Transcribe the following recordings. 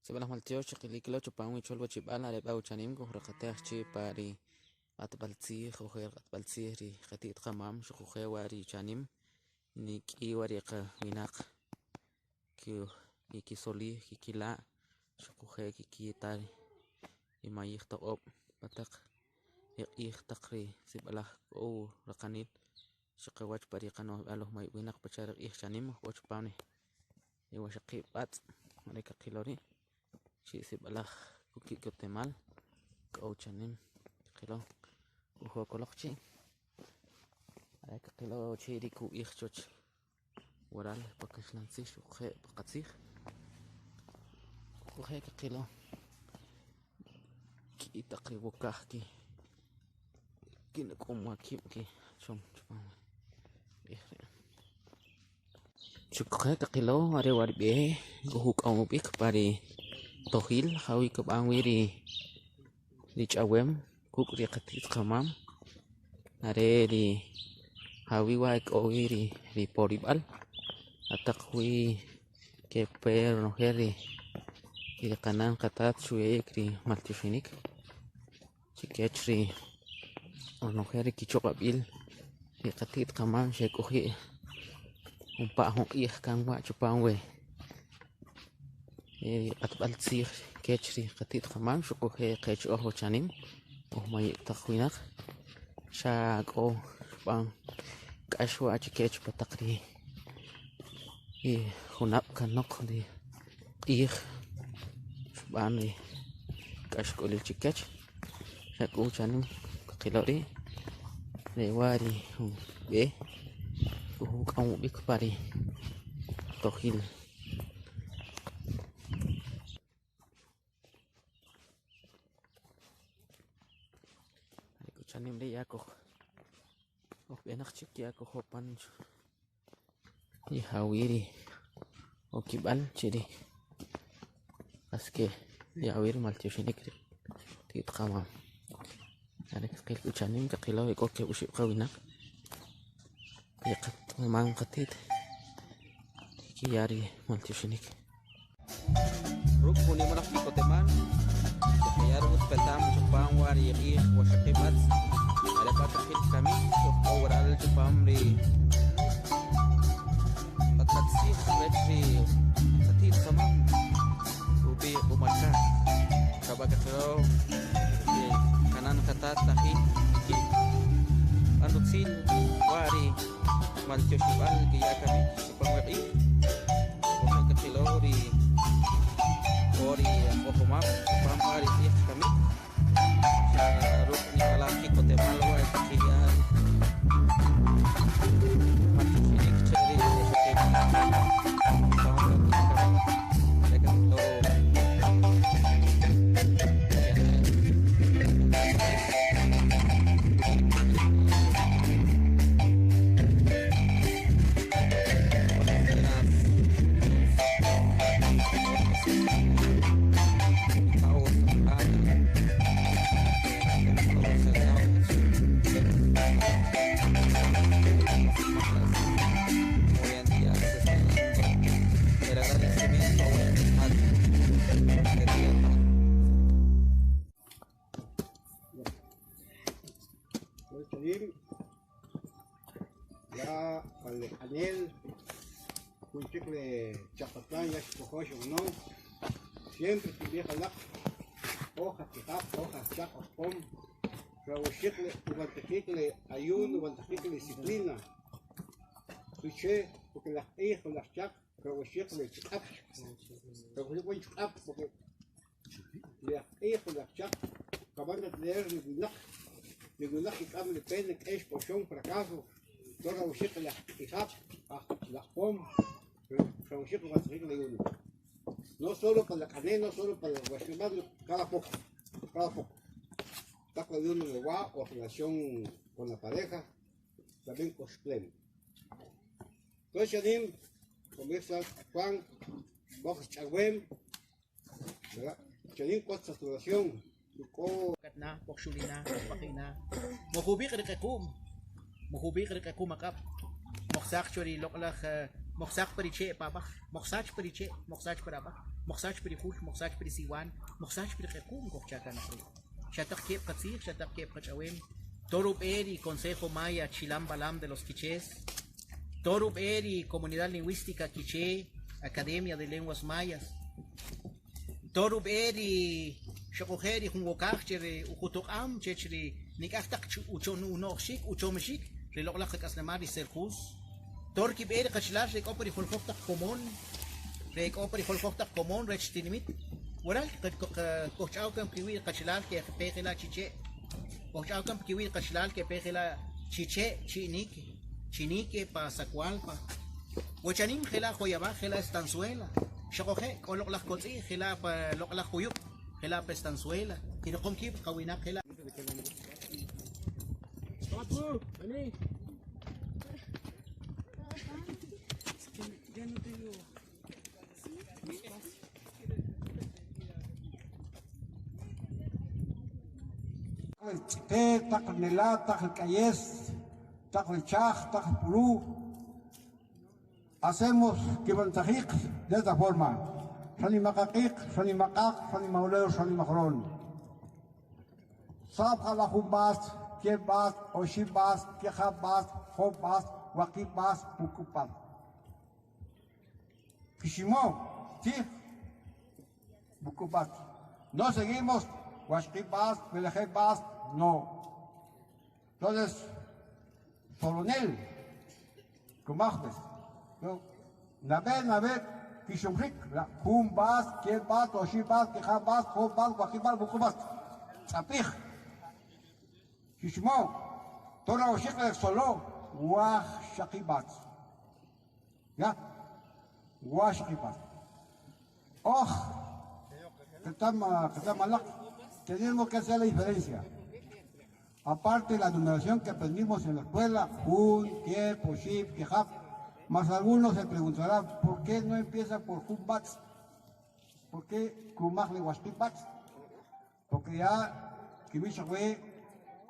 Sib'alaj maltyox che qilik lo chupam wi cholwachib'al are b'a uchanim kujraqatej chi pa ri q'atb'al tzij ojer q'atb'al tzij ri qati't qamam xuquje' wa ri chanim ni k'i wa ri qawinaq kikisolij kikila' xuquje' kikita ri mayij toq'ob' pa taq ri q'ij taq ri sib'alaj k'o uraqanil chiqawach pa ri qano'jb'al oj mayib' winaq pacha' ri q'ij chanim oj k'o chupam ri wajxaqiib' b'atz' are kaqilo ri' chi' sib'alaj ki'kotemal k'o chanim kaqilo ujokoloq chi' are kaqilo chi' ri kub'ij choch waral pa kaxlan tzij xuquje' pa qatzij xuquje' kaqilo k'i taq ri wokaj kinuk'um wa kib' kichom chupam ri q'ij ri'. Xuquje' kaqilo are wa ri b'e kujuk'am ub'ik pa ri Tojil jawi' kab'an wi ri ch'awem kuk' ri qati't qamam are ri jawi' wa k'o wi ri porib'al jataq wi kepe ronojel ri qanan qatat chuya'ik ri maltyoxinik chi kech ri ronojel ri kichoq'ab'il ri qati't qamam xek'oji' jumpa' jun q'ij kan wa' chupam we q'atb'al tzij kech ri qati't qamam xuquje' qech oj wachanim oj mayib' taq winaq xa' k'o xb'an k'ax wa' chi kech pa taq ri junab' kanoq ri q'ij xb'an ri k'axk'olil chi kech xa' k'u chanim kaqilo ri' are wa' ri jun b'e kujuk'am ub'ik pa ri Tojil. Are k'u chanim ri' ya koj ojb'enaq chik ya kojopan ri jawi' ri okib'al che ri qas ke ya'wi' ri maltyoxinik ri ti't qamam are kaqil k'u chanim kaqilo e k'o keb' oxib' qawinaq ri qamam qati't kikiya ri maltyoxinik. Ruk' jun nimalaj ki'kotemal, keqaya ri utz petam chupam wa' ri q'ij wajxaqib' b'atz, are b'a' kaqil kamik oj k'o waral chupam ri q'atb'altzij rech ri qati't qamam ub'i' Q'umalka. Kab'a kaqilo ri qanan qatat tajin kkib'an rutzil wa' ri maltyoxib'al kiya' kamik chupam we q'ij. Xuquje' kaqilo ri k'o ri q'ojomab' chupam wa' ri q'ij kamik xa ruk' nimalaj ki'kotemal wa' kkiya maltyoxinik che ri ixoqib' chupam we q'ij kamik. Are kaqilo Ya pa le q'anel jun chik le chaq'atan ya xkojo xub'ano siempre kinb'ij alaq oj ajtijab' oj ajchak oj q'om rajawxiik le ub'antajik le ayuno ub'antajik le disciplina suche porque laj q'ij o laj chak rajawxiik le chuq'ab' rajawxiik b'an chuq'ab' porque le ajq'ij o le ajchak kab'an detener ri winaq, ri winaq kik'am le pena, k'ex, q'oxom, fracaso, entonces rajawxiik le ajq'ijab', ajlajpom, rajawxiik ub'antajik le ayuno. No solo pa la q'anem, no solo pa la guaximal, cada poco, cada poco. Taq le ayuno le wa o relación con la pareja, también k'oxplem. Entonces chanim, como dice Juan, k'o ch'awem, Chanim k'o saturación, k'o. Katna, kojxulina, kojpaqina, mojub'iq' ri q'equ'm, mojub'iq' ri q'equ'm aq'ab', mojsaq cho ri loq'laj. Mojsach pa ri che' pa ab'aj, mojsach pa ri che', mojsach pa ri ab'aj, mojsach pa ri jul, mojsach pa ri siwan, mojsach pa ri q'equ'm kojcha' kanoq ri'. Xa taq keb' qatzij, xa taq keb' qach'awem. Tor ub'e ri Consejo Maya Chilam Balam de los Quichés, tor ub'e ri Comunidad Lingüística Quiché, Academia de Lenguas Mayas, tor ub'e ri xuquje' ri jun wokaj che ri ujutuq'am chech ri nik'aj taq uno'jxik, uchomaxik ri loq'laj qak'aslemal ri Serjus. Tor kib'e ri qachalal ri k'o pa ri joljoj taq komon, ri k'o pa ri joljoj taq komon rech tinimit. Waral kojch'aw kan piwi' ri qachalal kepe jela' Chi Che', kojch'aw kan piwi' ri qachalal kepe jela' Chi Che', Chi'nike, Chinique, pa Zacualpa. Wachanim jela' Joyabaj, jela' Estanzuela, xuquje' k'o loq'laj kotz'i'j jela' pa loq'laj juyub', jela' pa Estanzuela, kiriqom kib' qawinaq jela'. Tz'ite, taq nela, taq k'ayes, taq chaj, taq puru. Hacemos kibantajiq de esta forma. Xanimaqaqiq, xanimaqaq, xanimaulew, xanimajron. Sabja jun bas, keb bas, oxib bas, kejab bas, job bas, waqib bas, wukub bas. Kishimo, tij, wukub bas. No seguimos, waqib bas, belejeb bas, no. Entonces, Solonel, Kumajbes, no, Nabe, Nabe, Kishumrik, jun bas, keb bas, oxib bas, kejab bas, job bas, waqib bas, wukub bas. Tz'apij. Kishimo, Tora oxik solo, waj shaqibat. Ya, waj shaqibat. Oj, tenemos que hacer la diferencia. Aparte de la numeración que aprendimos en la escuela, Jun, Keb, Oshib, Kejab, más algunos se preguntarán, ¿por qué no empieza por Jun Bats? ¿Por qué Kumaj le Bats? Porque ya Kimisha fue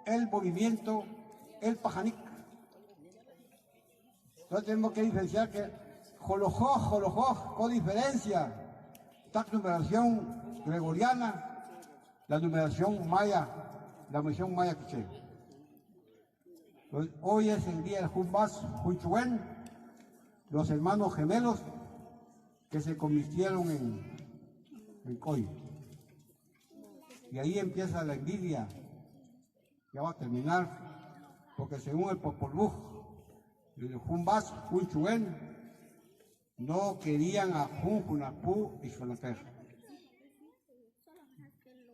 el movimiento, el pajanik. Entonces tenemos que diferenciar que Jolojoj, Jolojoj, con diferencia. Esta numeración gregoriana, la numeración maya, la numeración maya quiché. Entonces, hoy es el día del Jumbas Junchuen, los hermanos gemelos que se convirtieron en Coy. Y ahí empieza la envidia. Ya va a terminar, porque según el Popol Vuh, el Jumbas Junchuen, no querían a Jun Junapú y Xonater.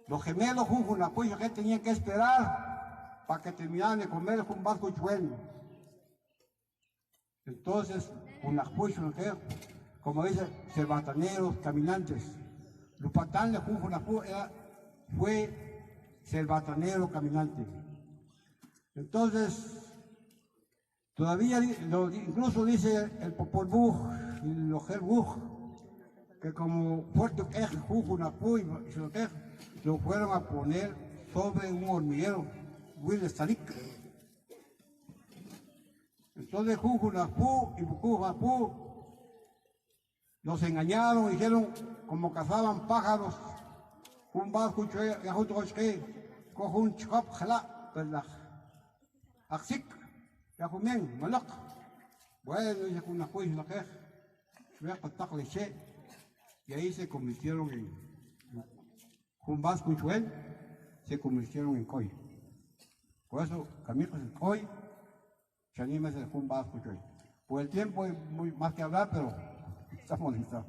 Los gemelos Jun Junapú y Xonater tenían que esperar para que terminaran de comer el Jumbas Junchuen. Entonces, Junapú y Xonater, como dice, cerbataneros, caminantes. Lupatán de Jun Junapú fue cerbatanero caminante. Entonces, todavía, incluso dice el Popol Vuh y los Her Vuh, que como fuerte Ej, Jun Junapú y Xonater, lo fueron a poner sobre un hormiguero, Will Starik. Entonces Jun Junapú y Buku Junapú los engañaron, dijeron, como cazaban pájaros, un barco cojo un chop jala, axik, yajumien, malak. Bueno, dice Junapú y Xonater, y ahí se convirtieron en Jumbas Cunchuel, se convirtieron en Coy. Por eso, Camilo es el Coy, Chanima es el Jumbas Cunchuel. Por el tiempo hay muy más que hablar, pero estamos listos.